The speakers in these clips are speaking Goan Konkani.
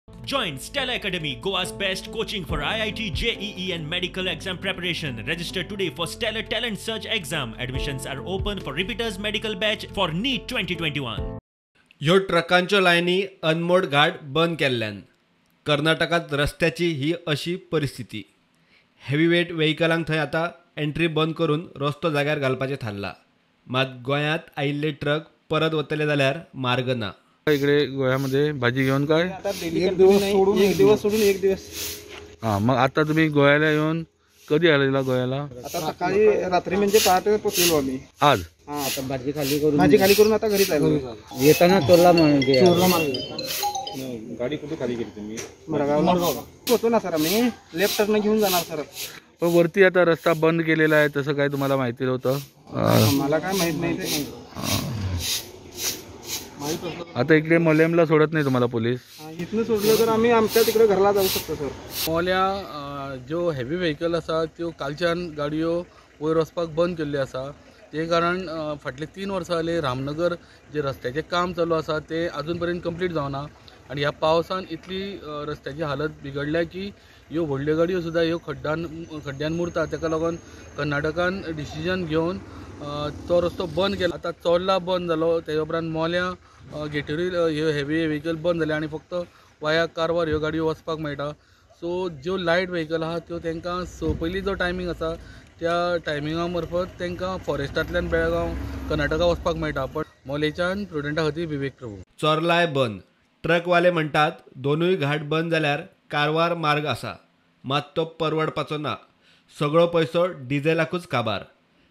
Join Stella Academy, Goa's best coaching for IIT, JEE and medical exam preparation. Register today for Stellar Talent Search exam. Admissions are open for repeaters medical batch for NEET 2021. ह्यो ट्रकांच्यो लायनी अनमोड घाट बंद केल्ल्यान कर्नाटकांत रस्त्याची ही अशी परिस्थिती. हेवीवेट व्हेकलांक थंय आतां एंट्री बंद करून रस्तो जाग्यार घालपाचें थारला. मात गोंयांत आयिल्ले ट्रक परत वतले जाल्यार मार्ग ना. इकडे गोव्यामध्ये भाजी घेऊन काय एक दिवस सोडून एक दिवस सोडून एक दिवस. हां, मग आता तुम्ही गोव्याला येऊन कधी आलेला गोव्याला? आता सकाळी रात्री म्हणजे पहाटे पोहोचलो आम्ही आज. हां, आता भाजी खाली करून आता घरी जायला येताना चोरला मार्ग. गाडी कुठे खाली केली तुम्ही? मडगावला पोहोचलो ना सर, आम्ही लेफ्ट टर्न घेऊन जाणार सर. पण वरती आता रस्ता बंद केलेला आहे तसं काय तुम्हाला माहिती नव्हतं? मला काय माहित नाही ते. आता इकडे मोलेमला सोडत नाही तुम्हाला पोलीस? इथनं सोडलं तर आम्ही आमच्या तिकडे घरला जाऊ शकतो सर. मोल्या ज्यो हेवी व्हेकल आसा त्यो कालच्यान गाडयो वयर वचपाक बंद केल्ल्यो आसा. ते कारण फाटले 3 वर्सां जाली रामनगर जे रस्त्याचें काम चालू आसा ते अजून पर्यंत कंप्लीट जावना आनी ह्या पावसान इतली रस्त्याची हालत बिगडल्या की ह्यो व्हडल्यो गाडयो सुद्दां ह्यो खड्ड्यान मुरता. ताका लागून कर्नाटकान डिसिजन घेवन तो रस्तो बंद केला. आतां चोर्ला बंद जालो, तेच्या उपरांत मोल्या गेटरी ह्यो हेवी व्हेकल बंद जाले आनी फक्त वाया कारवार ह्यो गाडयो वचपाक मेळटा. सो ज्यो लायट व्हेकल आहा त्यो तांकां पयलीं जो टायमींग आसा त्या टायमिंगा मार्फत तांकां फॉरेस्टांतल्यान बेळगांव कर्नाटका वचपाक मेळटा. पण मोलेच्यान प्रुडंटा खातीर विवेक प्रभू. चोर्लाय बंद, ट्रकवाले म्हणटात दोनूय घाट बंद जाल्यार कारवार मार्ग आसा, मात तो परवडपाचो ना. सगळो पयसो डिझेलाकूच काबार.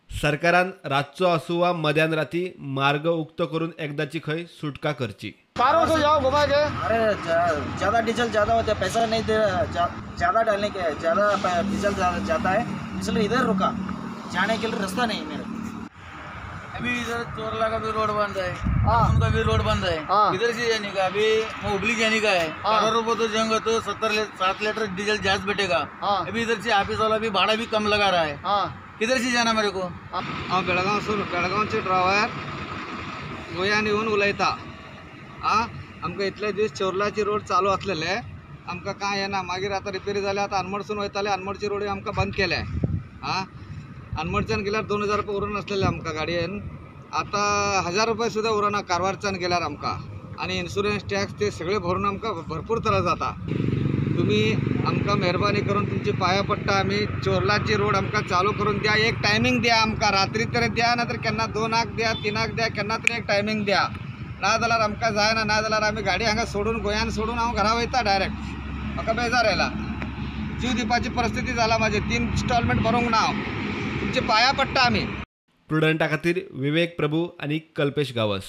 सरकारान रातचो आसूं वा मध्यान राती मार्ग उक्तो करून एकदाची खंय सुटका करची. अरे ज़्यादा डीजल ज़्यादा होता है, पैसा नहीं दे, ज़्यादा डालने के ज़्यादा डीजल जाता है, इसलिए इधर रुका, जाने के लिए रास्ता नहीं मेरे. अभी इधर चोरला का भी रोड बंद है, उनका भी रोड बंद है, इधर से जाने का अभी हुबली जाने का है. 12 रुपये तो जाऊंगा तो 7 लीटर डीजल जास्त बैठेगा. अभी इधर से ऑफिस वाला भी भाड़ा भी कम लगा रहा है, किधर से जाना मेरे को? हांव बेळगांवसून बेळगांवचे ड्रायव्हर गोंयान येवन उलयता. आं, आमकां इतले दीस चोर्लाची रोड चालू आसलेले, आमकां कांय येना. मागीर आतां रिपेरी जाल्या, आतां अनमोडसून वयताले, अनमोडची रोड आमकां बंद केल्या. आं, अनमोडच्यान गेल्यार 2000 रुपया उरून आसलेले आमकां गाडयेन, आतां 1000 रुपये सुद्दां उरना कारवारच्यान गेल्यार आमकां. आनी इन्शुरन्स टॅक्स ते सगळे भरून आमकां भरपूर त्रास जाता. तुमी आमकां मेहरबानी करून तुमची पांया पडटा आमी, चोर्लाची रोड आमकां चालू करून द्या. एक टायमींग द्या आमकां, रात्री तरी द्या, ना तर केन्ना 2 द्या, 3 द्या, केन्ना तरी एक टायमींग द्या. ना जाल्यार आमकां जायना, ना जाल्यार आमी गाडी हांगा सोडून गोंयान सोडून हांव घरा वयता डायरेक्ट. म्हाका बेजार आयला, जीव दिवपाची परिस्थिती जाला म्हाजी. 3 इन्स्टॉलमेंट भरूंक ना हांव. तुमचे पांया पडटा आमी. प्रुडंटा खातीर विवेक प्रभू आनी कल्पेश गावस.